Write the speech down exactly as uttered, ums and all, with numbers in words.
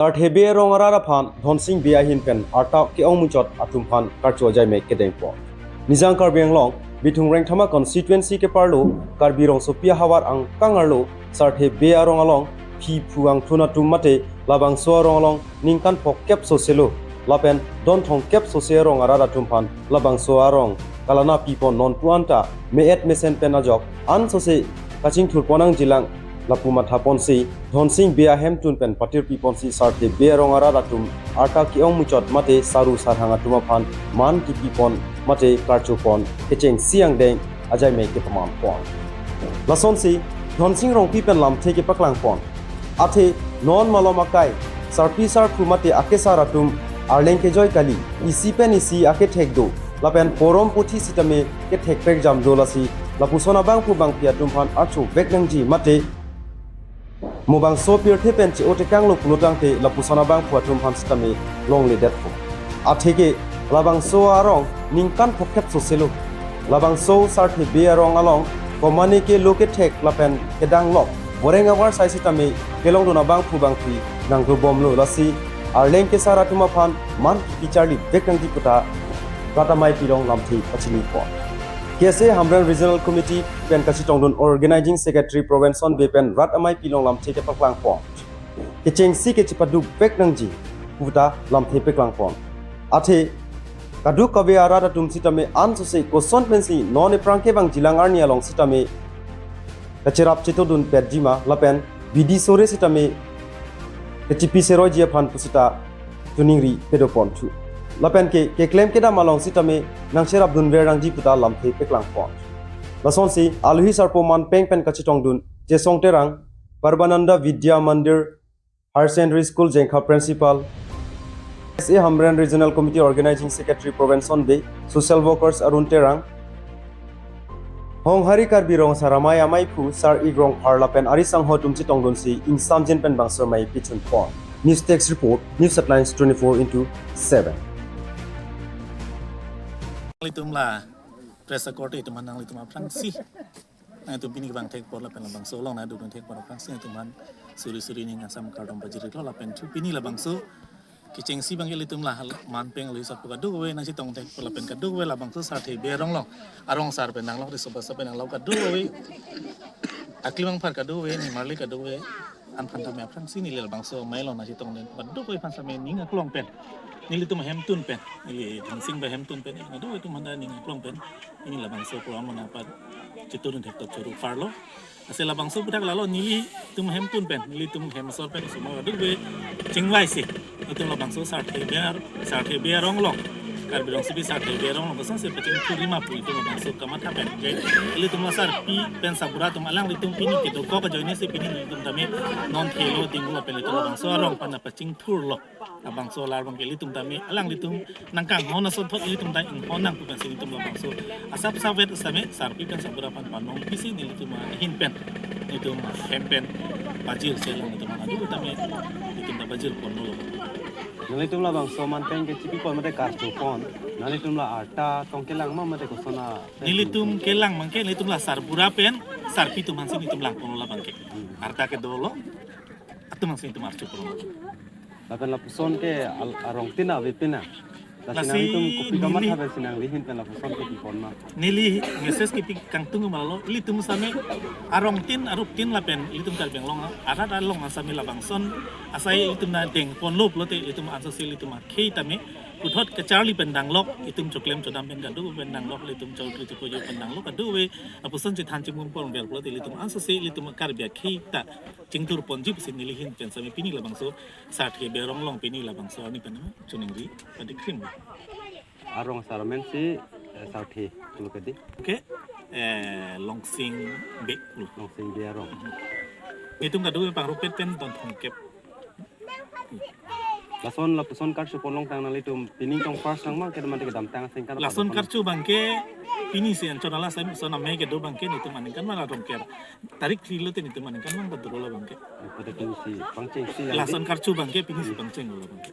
Sarthe Bey arong arat aphan Dhonsing Bey ahin pen arta ke-ong muchot atum aphan karcho ajai me kedeng pon. Nijang Karbi Anglong, Bithung Rengthama constituency keparlo Karbi rongsopi ahavar angkang arlo Sarthe Bey arong along phi phu angthun atum mate labangso arong along ningkan phokep soselo lapen don thomkep sose arong arat atum aphan labangso arong kalana pipon non pu anta me-et mesen pen ajok an sose kachingthur pon nangjilang lapu matha ponsi Dhonsing Bey ahemtun pen patir pi ponsi Sarthe Bey arong arat atum arta ke-ong muchot mate saru sarhang atum aphan man kipi pon mate karcho pon kechengsi angdeng ajai me kepaman pon. Lasonsi Dhonsing Rongpi pen lamthe kepaklang pon. Athe non malom akai, sarpi sarpo mate akesar atum arleng kejoi kali, isi pen isi akethek do, lapen porom puthi sitame kethek pek jam do lasi, lapuson abangphu bangphi atum aphan archo vek nangji mate mo bangso pirthe pen che-o tekanglo pulo tangte lapuson abangphu atum aphan sitame longledetpo. Atheke labangso arong ningkan phokep soselo. Labangso Sarthe Bey arong along komane ke lo kethek lapen kedang lok boreng avar sai sitame kelongdun abangphu bangphi nangdobomlo lasi arleng kesar atum aphan man kicharli vek nangji puta rat amei pilong lamthe pachini pon. K S A Hamren Regional Committee pen kachetongdun Organizing Secretary Provenson Bey pen rat amei pilong lamthe kepaklang pon. Kechengsi kechepaduk vek nangji puta lamthe paklang pon. Athe kaduk kave arat atum sitame an sose koson pensi non ephrang kevang jilang arni along sitame kacherap chetodun petji ma lapen bidi sore sitame kachipi seroiji aphan pusita choningri pedo ponthu. Lapen ke keklem kedam along sitame nangcherapdun ver nangji puta lamthe paklang pon. Lasonsi alohi sarpo manpeng pen kachetongdun Chesong Terang, Parbananda Vidya Mandir Higher Secondary School Jengkha Principal, S A Hamren Regional Committee Organizing Secretary Provenson Bey, Social Workers Arun Terang, Honghari Karbi Rong Saramai Amei Phu, Sar Igrong Pharla pen ari sangho atum chetongdunsi ingsamjin pen bangso amei pichun pon. News Desk Report, News Headlines twenty-four into seven. Nanglitum la press accord itum nanglitum aphrangsi nangtum pini kevang thek apor lapen labangso along nangdukdun thek apor aphrangsi nangtum aphan suri suri ning asam kardom pajirlo lapen thu pini labangso kechengsi abangke ilitum la hal manpeng alohi sarpo kadokave nangchetong thek apor lapen kadokave labangso Sarthe Bey arong along arong sar pen nanglok riso basa pen nanglok kadokave akli mangphar kadokave nimarli kadokave an aphan tame aphrangsi neli labangso amei along nangchetongdun kadokave aphan same ning aklong pen nelitum ahemtun pen neli Dhonsing Bey ahemtun pen kadokave atum aphan ta ning aklong pen neli labangso program nangpachetongdun thek apot choro parlo. Ase labangso puthak lalo nelitum ahemtun pen, nelitum ahemsor pen osomar kadokave chingvaisi nelitum labangso Sarthe Bey ar-, Sarthe Bey arong along, Karbi Rongsopi Sarthe Bey arong along kosonsi pachingthurji ma pu nelitum labangso kamatha pen. Je, nelitum la sarpi pen sabura atum alanglitum pini kedokok ajoinesi pini nelitum tame non thelo dinglo pen nelitum labangso arong aphan pachingthurlo. Labangso alar abangke ilitum tame alanglitum nangkanghon asonthot ilitum ta inghon nangpu pensi ilitum labangso asap savet same sarpi pen sabura aphan panong pisi nelitum ahin pen nelitum hem pen pajirsi alanglitum adu tame ilitum ta pajir ponlo. Nanglitum labangso manpeng kechipi pon mate karcho pon. Nanglitum la arta tong kelang ma mate koson a? Nelitum kelang abangke nelitum la sarbura pen sarpi atum aphansi nelitum lang ponlo labangke. Hmm. Arta kedolo atum aphansi nelitum archo ponlo. Lapen lapuson ke al-, arongtin ave pina. Lasi lasi nanglitum kopi kamatha neli pensi nangli ahin pen lapuson ke pi pon ma? Neli message kepi kangtung ma lo, ilitum same arongtin aruptin lapen ilitum Karbi Anglong arat along same labangson asai ilitum nangdeng ponlo pulote ilitum ansose ilitum akhei tame puthot kacharli pen danglok, ilitum choklem chodam pen kadokave pen danglok, ilitum chokri chokojo pen danglok kadokave lapuson chethan chimum pon ver pulote ilitum ansose ilitum Karbi akhei ta chingthur ponji pusi neli ahin pen same pini labangso Sarthe Bey arong along pini labangso arni pen choningri padikhrim. Arong asar amen si, eh, Sarthe pulo kedi. Oke. Eh, Longsing Bey pulo. Longsing Bey arong. Nelitum kadokave pangrupet pen don thomkep. Lason lapuson karcho pon longtang nanglitum pini tong first nang ma kedam mate kedamtang asengkan apa lason lason? Karcho abangke pinisi anchot ala sai son amei kedo abangke nelitum aningkan ma la Rongker. Tarik phli lote nelitum aningkan ma la dolo abangke. Pada pinisi pangchengsi yang di? Lason karcho abangke pinisi pangchenglo abangke.